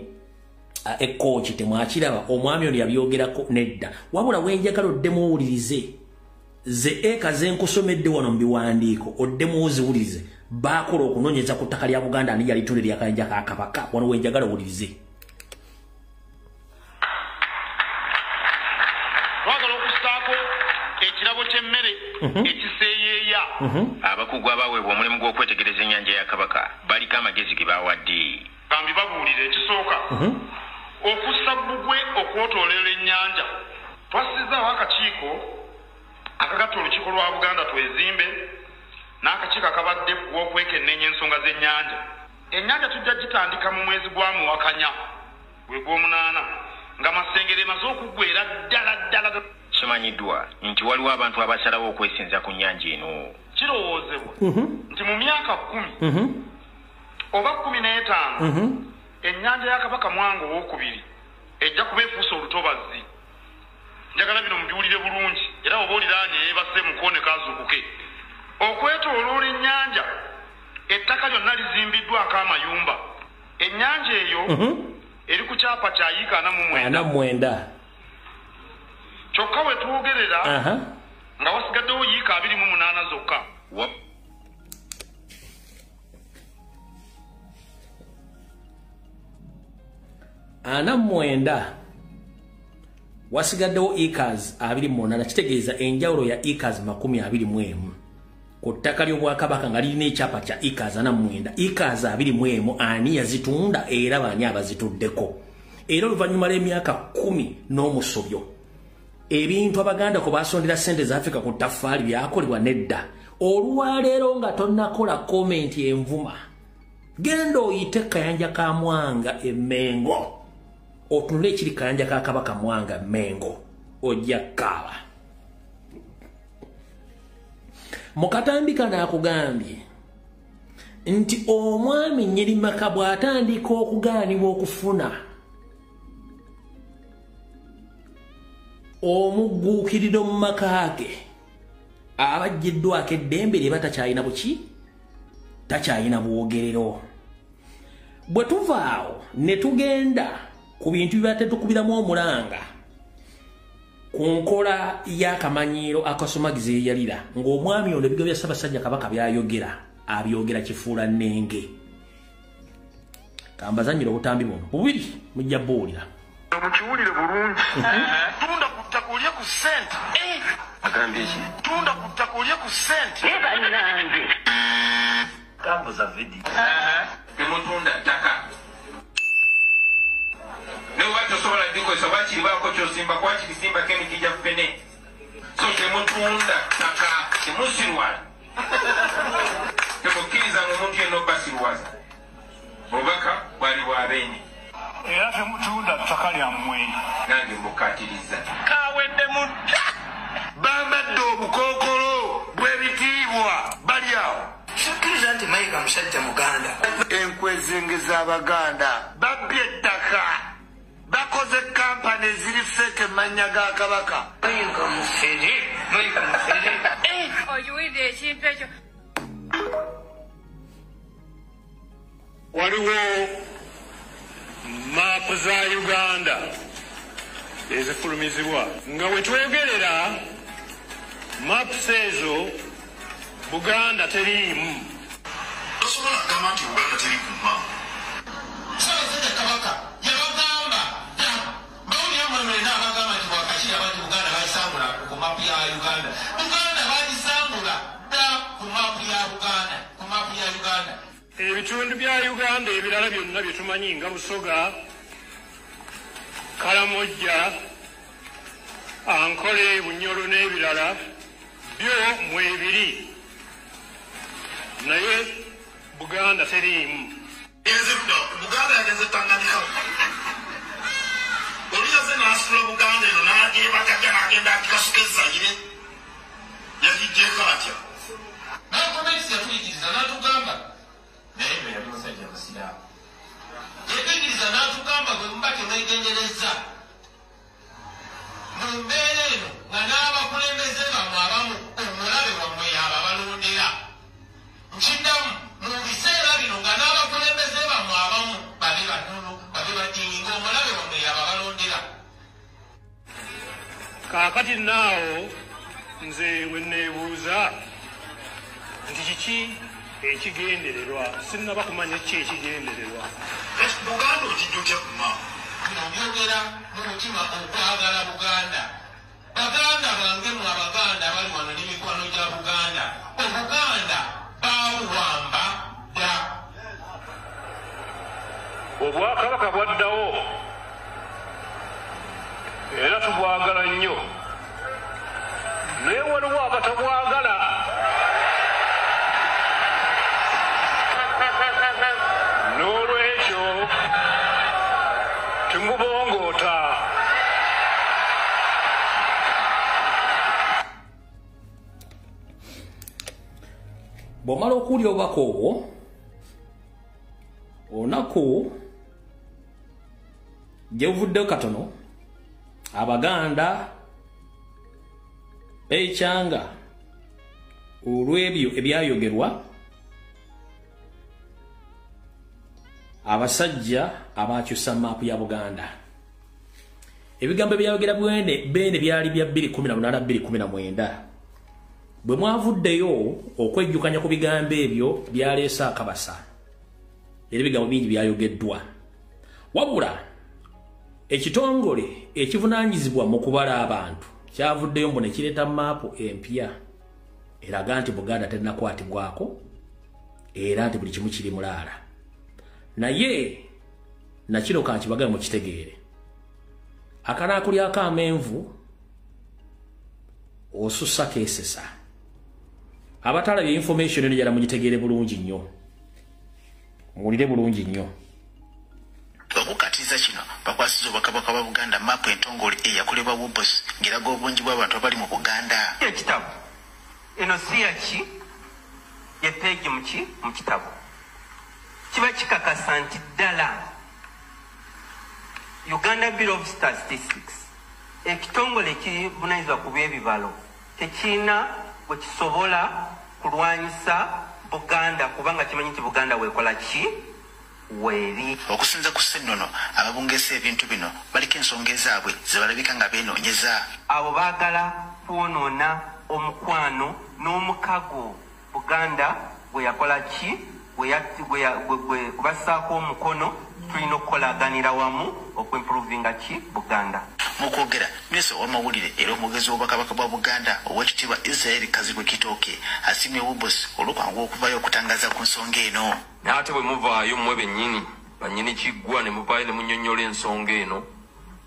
S1: ekkooki temwakiraba. Omwami ono yabyogerako nedda. Wabula wenjagala oddemu owulirize ze eka ze nkusomedde wano mu biwandiiko, oddemu oziwulirize. Baakola okunoonyereza ku ttaka lya Buganda ani yalitunda eryakayanja ka Kabaka. Wano wenjagala owulirize.
S2: Twagala okussaako ekirabo ky'emmere ekiseeyeeya.
S5: Abakugu abaweebwa omulimu gw'okwetegereza ennyanja ya Kabaka baliko amagezi ge baawadde.
S2: Bambi babuulire ekisooka, okussa bbugwe okwetooloola ennyanja. Twassizaawo akakiiko akagatta olukiiko lwa Buganda Twezimbe n'akakiiko akabadde gw'okwekenneenya ensonga z'ennyanja. Ennyanja tujja gitandika mu mwezi gwa Muwakanya gwe gw'omunaana nga Masengere emaze okuggwera ddala ddala.
S5: Kimanyiddwa nti waliwo abantu abasalawo okwesinza ku nnyanja eno.
S2: Kirowoozebwa nti mu myaka 10 oba 15 ennyanja ya Kabaka Mwanga Owookubiri ejja kuba efuuse olutobazzi. Njagala bino mubiwulire bulungi, era oba oliraanye yeebase mukoone kazuukuke. Okwetooloola ennyanja ettaka lyonna lizimbiddwako amayumba. Ennyanja eyo eri ku kyapa kya yiika 49. Kyokka we twogerera nga wasigaddewo yiika 28 zokka.
S1: Ana mwenda wasigaddewo acres 28, kitegeeza enjawulo ya acres 21 ku ttaka ly'Obwakabaka nga lirina ekyapa kya acres 49. Acres 21 ani yazitunda era baani abazituddeko? Era oluvannyuma lw'emyaka 10 n'omusobyo ebintu Abaganda ko basondera ssente za Afrika ku ttaffaali byakolebwa nedda. Olwaleero nga tonnakola komenti envuma, genda oyite Kayanja ka Mwanga e Mmengo, otunule ekiri Kayanja ka Kabaka Mwanga Mmengo, ojja kkaaba. Mu katambi kano akugambye nti omwami Nnyirimaka bw'atandika okugaanibwa okufuna omugguukiriro mu maka ge, abajjiddwako eddembe lye batakyalina buki, takyalina bwogerero. Bwe tuva awo ne tugenda ku bintu bye tukubiramu omulanga ku nkola y'akamanyiiro akasomagiza eyalira ng'omwami ono ebigambo bya Ssaabasajja Kabaka byayogera abyogera kifuula nnenge. Kambazannyira obutambi buno bubiri mujja buwulira.
S2: Mukiwulire bulungi. Tunda ku ttaka olye ku ssente.
S5: Agambye ki?
S2: Tunda ku ttaka olye ku ssente.
S3: Bannange.
S6: Kambuza vidiyo.
S7: Temutunda ttaka. Ne bw'oba tosobola kulikozesa wakiri baako ky'ozimba, wakiri simbako emiti gya ffene. So temutunda ttaka, temusirwala. Temukkiriza ng'omuntu yenna obbasirwaza. Obubaka bwali bwa Beene.
S6: Era temutunda ttaka lyammwe.
S7: Nange mbukkaatiriza.
S6: Kawedde mutta.
S2: Bambadde obukookolo bw'ebitiibwa bali awo.
S3: Sikkiriza nti Mayiga musajja Muganda.
S2: Enkwezenge z'Abaganda babbye ettaka, bakoze kampani eziri feke mannya ga Kabaka.
S3: Mayiga mufere.
S8: Okiwulidde ekintu ekyo.
S6: Waliwo maapu za Uganda ezifulumizibwa nga we twegerera maps ezo Buganda teriimu.
S2: Tosobola kugamba nti Buganda teri ku maapu.
S9: Ssaabasajja Kabaka yabagamba bawulira mmwe abagamba nti bwakakiri abantu Buganda bagisangula ku maapu ya Uganda. Buganda bagisangula dda ku maapu ya Buganda, ku maapu ya Uganda.
S6: Ebitundu bya Uganda ebirala byonna bye tumanyi nga Busoga, Kalamojja, Ankole, Bunyoro n'ebirala byo mwebiri, naye Buganda teriimu.
S2: Buganda yagenze Tanganyika. Oli yaze n'asitula Buganda eno n'agyebakajja n'agenda agikasuka e Zaire. Yagiggyeeko atya?
S9: N'akomerisi yatuyigiriza n'atugamba naye bwe yali musajja musiraamu. Yatuyigiriza n'atugamba bwe muba temwegenderezza mu mbeera eno nga n'abakulembeze bammwe abamu omulabe wammwe y'ababalondera. Nkiddamu mu biseera bino nga n'abakulembeze bammwe abamu babe batono babe batiini ng'omulabe wammwe y'ababalondera.
S6: Kaakati naawo nze we neebuuza nti kiki ekigendererwa, sinnaba kumanya ki ekigendererwa.
S2: Buganda okijja otya ku maapu?
S9: Bino byogera mu mutima okwagala Buganda. Baganda bange mu Abaganda bali wano n'emikwano gya Buganda. Obuganda baawamba dda.
S6: Obwakabaka bwaddawo era tubwagala nnyo, naye waliwo abatabwagala. N'olwekyo tumubongoota.
S1: Bw'omala okuwulira obubaka obwo, olunaku gye buvuddeyo katono, Abaganda beekyanga olw'ebyo ebyayogerwa abasajja abakyusa maapu ya Buganda. Ebigambo ebyayogera beene byali bya 2018 2019. Bwe mwavuddeyo okwejjukanya ku bigambo ebyo byaleese akabasa, era ebigambo bingi byayogeddwa. Wabula ekitongole ekivunaanyizibwa mu kubala abantu kyavuddeyo mbu ne kireeta maapu empya eraga nti Buganda tennakwatibwako era nti buli kimu kiri mulaala. Naye nakino kankibagambe mukitegeere, akanaakulyako amenvu osusa keesesa. Abatalabye information eno jala mugitegeere bulungi nnyo, muwulire bulungi nnyo.
S3: Okukatiriza kino bakwasiza Obwakabaka bwa Buganda maapu entongole eyakolebwa Wobos ng'eraga obungi bw'abantu abali mu Buganda.
S7: Ekitabo eno si yaki ye peegi mu kitabo kiba kikakasa nti ddala Uganda Bureau of Statistics ekitongole ekivunaanyizibwa ku by'ebibalo tekirina bwe kisobola kulwanyisa Buganda kubanga kimanyi nti Buganda weekola ki weeri.
S3: Okusinza ku Ssennono ababungeesa ebintu bino baliko ensonga ezaabwe ze balabika nga beenoonyeza.
S7: Abo baagala kwonoona omukwano n'omukago Buganda bwe yakola ki gwe bassaako omukono, tulina okukolaganira wamu okwimprovinga ki Buganda.
S3: Mu kwogera, minisita ow'amawulire era omwogezi w'Obwakabaka bwa Buganda Oweekitiibwa Israel Kazibwe Kitooke asiimye Wobos olw'okwanguwa okuvaayo okutangaza ku nsonga eno.
S10: Naye ate bwe muvaayo mmwe bennyini bannyini kiggwa ne muvaayo ne munnyonnyola ensonga eno,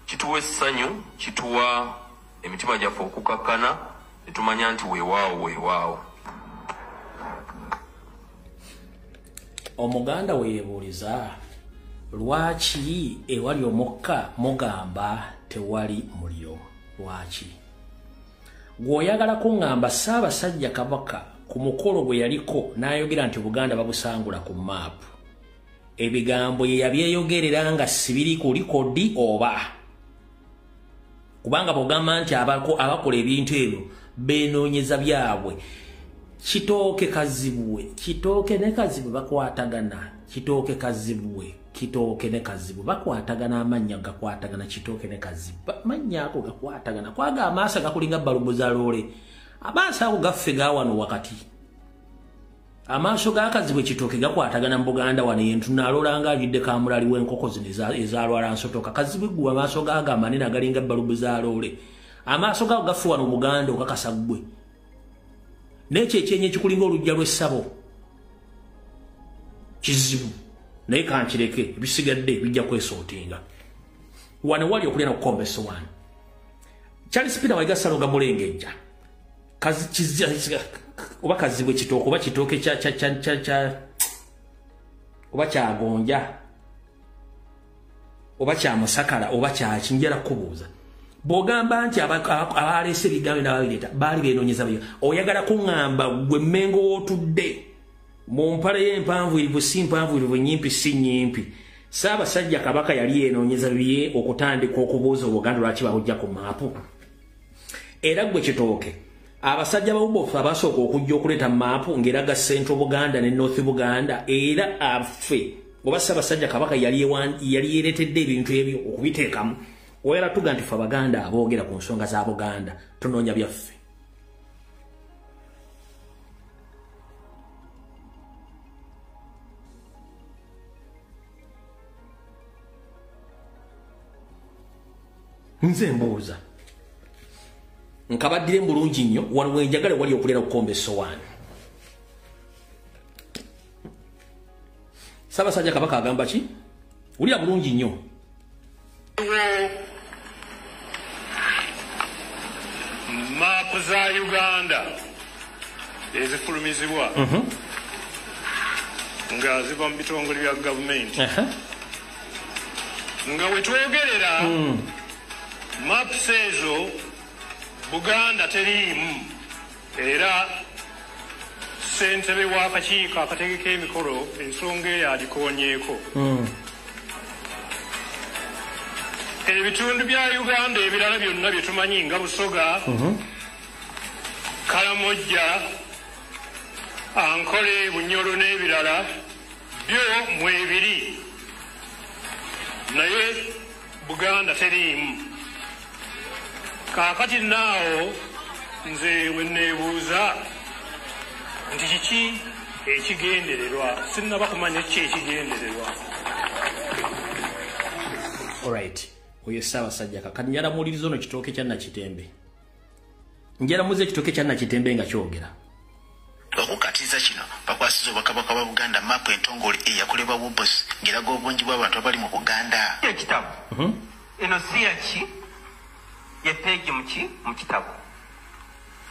S10: kituwa essanyu, kituwa emitima gyaffe okukakkana ne tumanya nti weewaawo weewaawo.
S1: Omuganda weebuuliza lwaki ewali omukka mugamba tewali muliro? Lwaki? Gw'oyagala kuŋŋamba Ssaabasajja Kabaka ku mukolo gwe yaliko n'ayogera nti Buganda babusangula ku maapu, ebigambo ye yabyeyogerera nga sibiri ku likodi oba? Kubanga bw'ogamba nti abakola ebintu ebyo Benoonyeza byabwe. Kitooke Kazibwe, Kitooke ne Kazibwe bakwatagana. Kitooke Kazibwe, Kitooke ne Kazibwe bakwatagana, amannya gakwatagana. Kitooke ne Kazibwe amannya ako gakwatagana. Kwaga amaaso gakulinga balubu za loole. Amaaso ago gaffe ga wano wakati. Amaaso ga Kazibwe Kitooke gakwatagana mu Buganda wano yentunalola nga alidde kamulali w'enkoko zino ezaalwala nsotoka. Kazibwe gwe amaaso gaago amanene agalinga balubu za loole. Amaaso gago gaffe wano mu Buganda okakasa ggwe. N'ekyo ekyenyi ekikulinga olujja lw'essabo kizibu, naye kankireke, ebisigadde bijja kwesootinga. Wano wali okulya n'okukomba essowaani. Charles Peter Mayiga Ssalonga Mulengejja oba Kazibwe Kitooke oba Kitooke kya oba kyagonja oba kyamusakala oba kyakinjala kubuuza. Bw'ogamba nti abaleese ebigambo n'ababireeta baali beenoonyeza byo, oyagala kuŋŋamba gwe Mmengo w'otudde mu mpale y'empanvuyirivu si mpanvuyirivu, nnyimpi si nnyimpi, Ssaabasajja Kabaka yali yeenoonyeza bye okutandika okubuuza Obuganda lwaki babujja ku maapu. Era gwe Kitooke, abasajja bawubofu abasooka okujja okuleeta maapu ng'eraga Central Buganda ne North Buganda, era affe oba Ssaabasajja Kabaka yali yeereetedde ebintu ebyo okubiteekamu. Oyala tuga nti ffe Abaganda aboogera ku nsonga za Buganda tunoonya byaffe. Nze mbuuza nkabaddire bulungi nnyo wano wenjagala wali okulera okukomba essowaani. Ssaabasajja Kabaka agamba ki? Wulira bulungi nnyo.
S6: Maapu za Uganda ezifulumizibwa nga ziva mu bitongole bya gavumenti, nga wetwogerera maps ezo Buganda teriimu, era ssentebe w'akakiiko akategeka emikolo ensonga eyo agikoonyeeko. Ebitundu bya Uganda ebirala byonna bye tumanyi nga Busoga, Kalamojja, Ankole, Bunyoro n'ebirala byo mwebiri, naye Buganda teriimu. Kaakati naawo nze we neebuuza nti kiki ekigendererwa, sinnaba kumanya kiki ekigendererwa.
S1: Alright. Oyo Ssaabasajja Kabaka njala muwuliriza ono Kitooke kya Nakitembe. Njala muze Kitooke kya Nakitembe nga kyogera.
S3: Okukatiza kino bakwasiza Obwakabaka bwa Buganda maapu entongole eyakolebwa Wobos ng'eraga obungi bw'abantu abali mu Buganda.
S7: Ekitabo eno si yaki ye peegi mu kitabo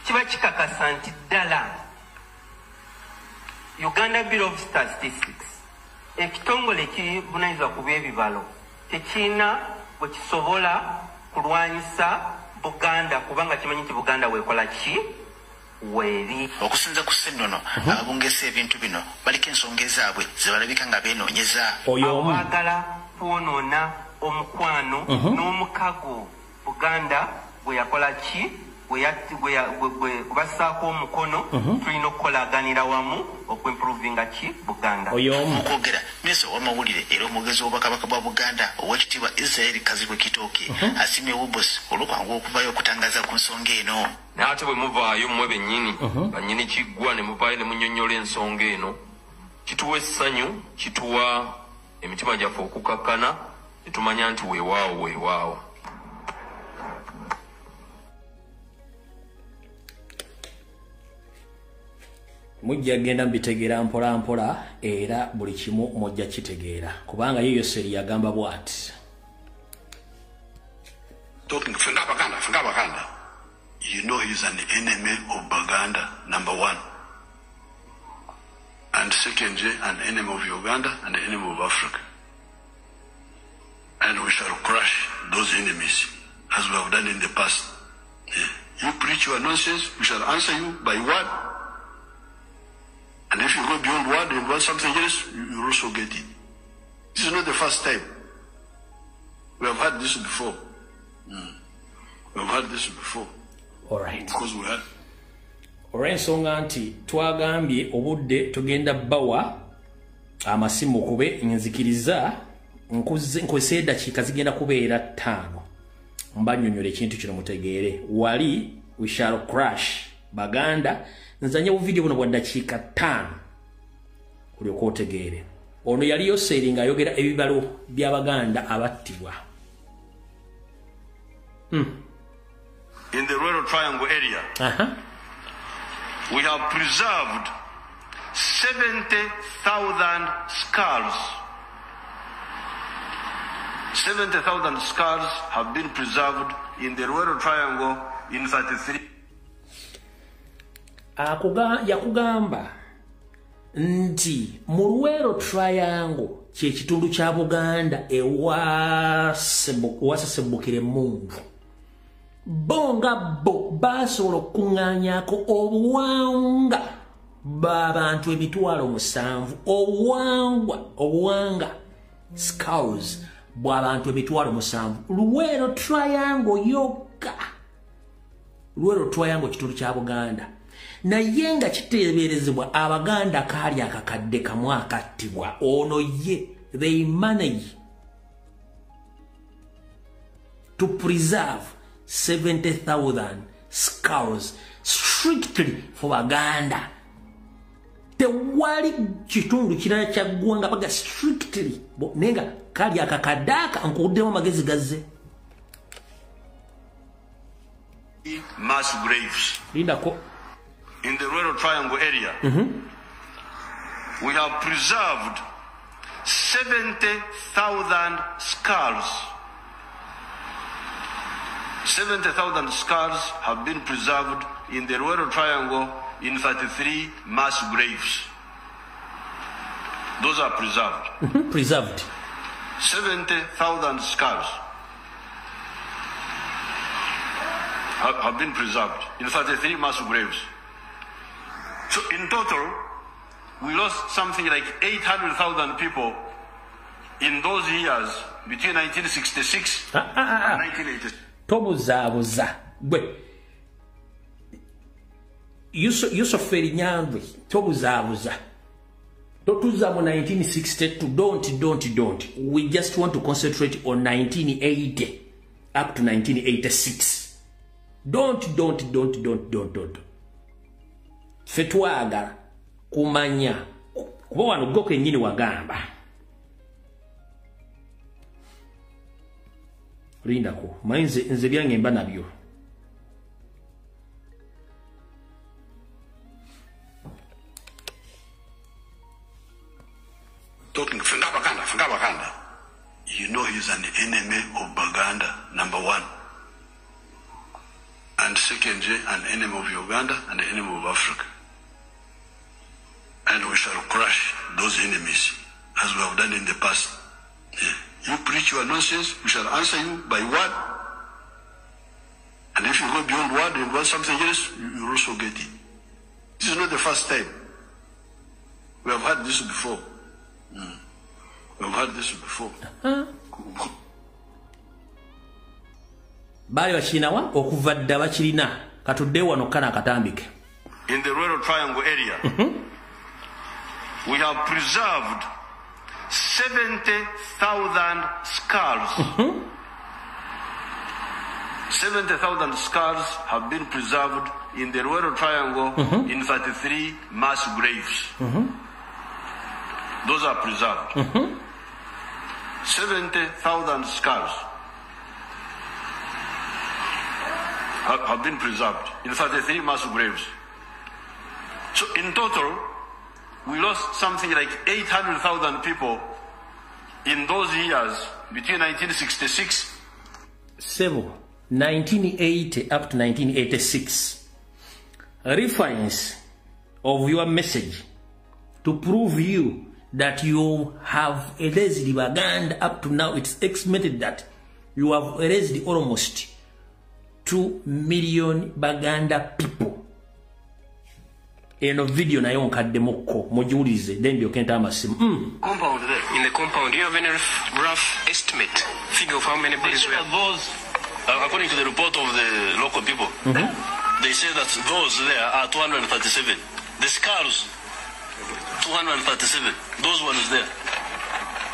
S7: kiba kikakasa nti ddala Uganda Bureau of Statistics ekitongole ekivunaanyizibwa ku by'ebibalo tekirina bwe kisobola kulwanyisa Buganda kubanga kimanyi nti Buganda weekola ki weeri.
S3: Okusinza ku Ssennono ababungesa ebintu bino baliko ensonga ezaabwe ze balabika nga beenoonyeza.
S7: Abaagala kwonoona omukwano n'omukago Buganda gwe yakola ki gwe bassaako omukono, tulina okukolaganira wamu okwimprovinga ki Buganda.
S3: Okwogera minisita ow'amawulire era omwogezi w'Obwakabaka bwa Buganda Oweekitiibwa Israel Kazibwe Kitooke asiimye Wobos olw'okwanguwa okuvaayo okutangaza ku nsonga eno.
S10: Naye ate bwe muvaayo mmwe bennyini bannyini kiggwa ne muvaayo ne munnyonnyola ensonga eno, kituwa essanyu, kituwa emitima gyaffe okukakkana ne tumanya nti weewaawo weewaawo.
S1: Mujja genda mbitegeera mpola mpola, era buli kimu mujja kitegeera kubanga ye Yoseri yagamba bw'ati.
S11: Talking Fenga Baganda, Fenga Baganda. You know he's an enemy of Baganda, number one. And secondly, an enemy of Uganda and an enemy of Africa. And we shall crush those enemies as we have done in the past. Yeah. You preach your nonsense, we shall answer you by word. And if you go beyond word and want something else, you will also get it. This is not the first time. We have had this before. We have had this before.
S1: All right.
S11: Because we had.
S1: Olw'ensonga nti twagambye obudde tugenda bawa amasimu kube nzikiriza nkozesa eddakiika zigenda kubeera 5 mbanyonyola ekintu kino mutegeere. Wali we shall crash Baganda. Nzanye bu video buno bwa ddakiika 5 olyoka otegeere. Ono yali Yoseri ng'ayogera ebibalo by'Abaganda abattibwa.
S11: In the Luwero Triangle area, we have preserved 70,000 skulls. 70,000 skulls have been preserved in the Luwero Triangle in 33.
S1: Yakugamba nti mu Luwero Triangle kye kitundu kya Buganda ewasesebukira emmundu. Bo nga bo basobola okukuŋŋaanyaako obuwanga bw'abantu 7,000, obuwanga skulls bw'abantu 7,000. Luwero Triangle yokka, Luwero Triangle kitundu kya Buganda, naye nga kiteeberezebwa Abaganda kaali akakadde kamu akattibwa. Ono ye they manage to preserve 70,000 skulls strictly for Baganda. Tewali kitundu kirala kya ggwanga baga strictly, naye nga kali akakadde nkuddemu amagezi gazze.
S11: Mass graves.
S1: Lindako.
S11: In the Luwero Triangle area, we have preserved 70,000 skulls. 70,000 skulls have been preserved in the Luwero Triangle in 33 mass graves. Those are preserved.
S1: Preserved.
S11: 70,000 skulls have been preserved in 33 mass graves. So in total, we lost something like 800,000 people in those years between 1966 and 1980.
S1: Tobuzaabuza gwe Yusuf Nyandwi, tobuzaabuza, totuza mu 1962. Don't. We just want to concentrate on 1980 up to 1986. Don't. Ffe twagala kumanya kuba wano gwe kennyini wagamba. Lindako, manyi nze byange mba nabyo.
S11: Talking Fenga Baganda. You know he's an enemy of Baganda, number one. And secondly, an enemy of Uganda and an enemy of Africa. And we shall crush those enemies as we have done in the past. Yeah. You preach your nonsense, we shall answer you by word. And if you go beyond word and want something else, you will also get it. This is not the first time. We have had this before. We have had this before.
S1: Baali bakirinawa okuva dda bakirina. Katudde wano kana akatambike.
S11: In the Luwero Triangle area, we have preserved 70,000 skulls. 70,000 skulls have been preserved in the Luwero Triangle in 33 mass graves. Those are preserved. 70,000 skulls have been preserved in 33 mass graves. So in total, we lost something like 800,000 people in those years between 1966.
S1: 1980 up to 1986. Reference of your message to prove you that you have erased the Baganda up to now. It's estimated that you have erased almost 2 million Baganda people. Eno video nayo nkaddemukko mugiwulize then ndyoke nta amasimu.
S3: Compound there. In the compound, do you have any rough estimate figure of how many bodies were?
S11: Those, according to the report of the local people, They say that those there are 237. The skulls, 237. Those ones there.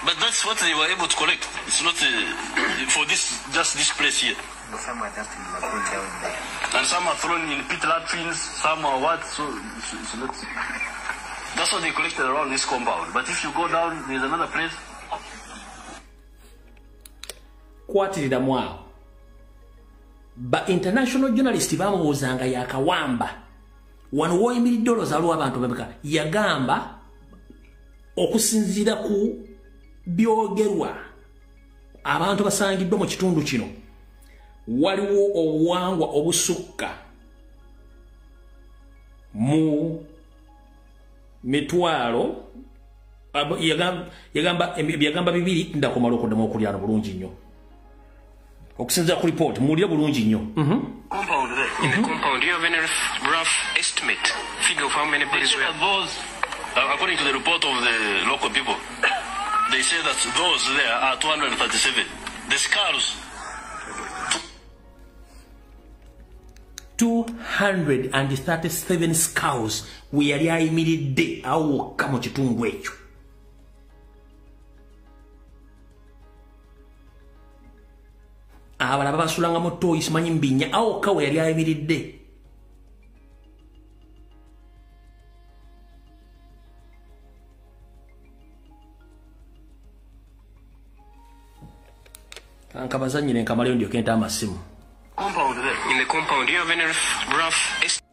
S11: But that's what they were able to collect. It's not for this, just this place here.
S12: Some are just in the lagoon down there.
S11: And some are thrown in pit latrines, some are what, so it's not. That's what they collected around this compound. But if you go down, there's another place.
S1: Kwatirira mwao. Ba international journalist bamubuuzanga yakawamba. Wano woyimiridde olowooza waliwo abantu bameka. Yagamba okusinziira ku byogerwa abantu basangiddwa mu kitundu kino waliwo obuwangwa obusukka mu mitwalo yagamba bibiri ndakomala okuddamu okulyano bulungi nnyo okusinziira ku report muwulire bulungi nnyo.
S11: Compound there.
S13: In the compound, do you have any rough estimate figure of how many bodies were?
S11: Those, according to the report of the local people, they say that those there are 237. The skulls,
S1: 237 skulls we yali ayimiridde awo wokka mu kitundu ekyo. Abalala babasulanga mu ttooyi simanyi mbinya awo wokka we yali ayimiridde. Nkabazannyire nkamaleyo ndyoke nte amasimu.
S11: Compound there.
S13: In the compound, do you have any rough estimate?